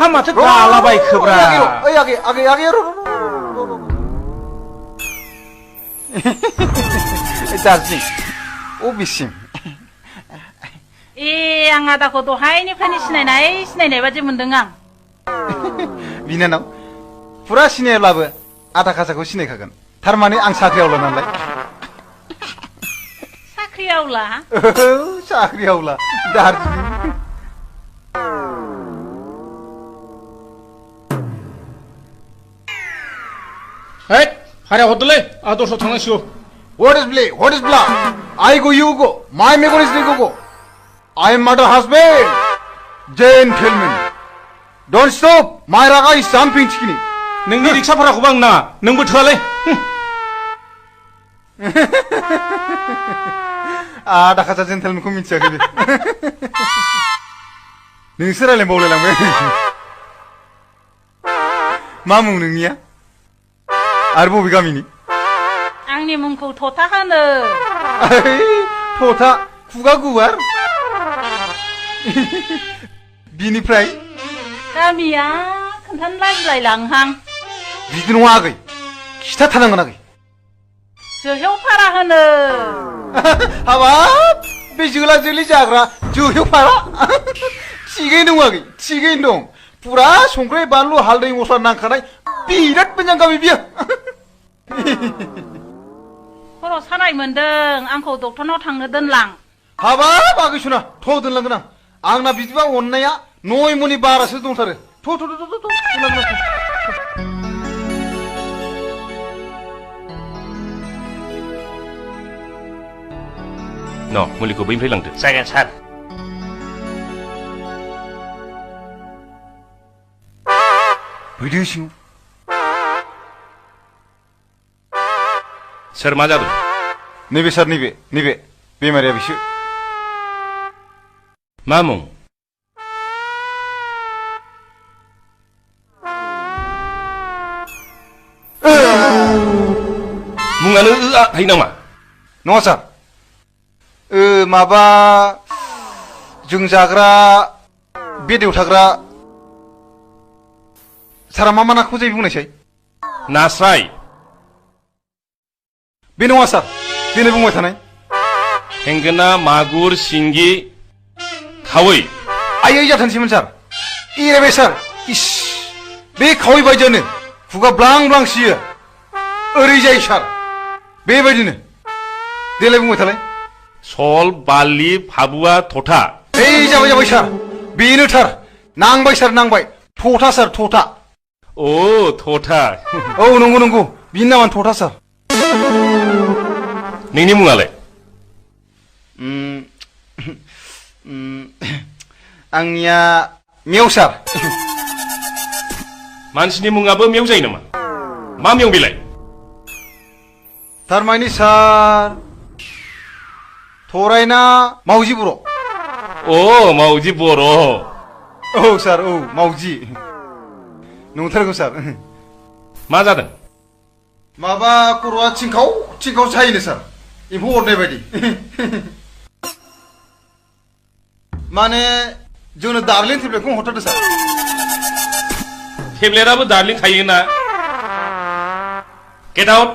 हा माथो गालाबायखोब्रा ओइ आगे दार्जिलिं अबेसिम आं आदाखौ दहायनिफ्रायनो सिनायनाय बादि मोनदों आं बिनानाव फुरा सिनायाब्लाबो आधा खासाखौ सिनायखागोन थारमाने आं साख्रियावला नालाय साख्रियावला दार्जिलिं है हारिया हरदोलै आं दस्रायाव थांनांसिगौ What is blah? I go, you go. My megwn is go. I am not a husband. Gentlemen. Don't stop. My raga is jumping chikini. नोंनि रिक्सा भाराखौबो आं नाङा नोंबो थोआलै आधा खासा जेन्टेलमेनखौ मिथियाखै बे नोंसो रायलायबावलायलांबाय मा मुं नोंनिया आरो बबे गामिनि आंनि मुंखौ थथा होनो थथा खुगा गुवार बिनिफ्राय गामिया खोन्थानो लाजिलायलांहां बिदि नङा आगै खिथाथारनांगोन आगै जोहेवफारा होनो हाबाब बे जोला जोलि जाग्रा जोहेवफारा थिगैनो दं आगै थिगैनो दं पुरा संख्रि बानलु हालदै मस्ला नांखानाय बिराद मोजां गामि बियो खर' सानाय मोनदों आंखौ डक्टरनाव थांनो दोनलां हाबाब आगै सुना थ' दोनलांगोन आंना बिदिबा अननाया 9 मनि बारासो दंथारो न' मुलिखौ बैनिफ्राय लांदो जागोन सार फैदो सिङाव सोर मा जादों नैबे सार नैबे बेमारिया बिसो मा मुं मुङानो हायो नामा नङा सार माबा जों जाग्रा बेदायाव थाग्रा सारा मा नाखौ जायो बुंनायसाय नास्राय बे नङा सार दिनै बुंबाय थानाय थेंगोना मागुर सिंगि खावै आयै जाथारनोसैमोन सार एरायबाय सार इस बे खावै बायदियानो खुगा ब्लां ब्लां सियो ओरै जायो सार बेबायदिनो देलाय बुंबाय थालाय सल बारलि फाबुआ थथा ओइ जाबाय सार बेनो थार नांबाय सार नांबाय थथा सार थथा अ थथा औ नंगौ बिनि नामानो थथा सार नोंनि मुङालाय आंनिया मेव सार मानसिनि मुङाबो मेव जायो नामा मा मेव बेलाय थारमानि सार थरायना मावजि बर' अ मावजि बर' औ सार औ मावजि नंथारगौ सार मा जादों माबा खर'आ थिंखाव सायोनो सार एम्फौ अरनाय बायदि माने जोंनो दार्लिं टेब्लेटखौ हरथारदो सार टेब्लेटआबो दार्लिं थायोना गेट आउट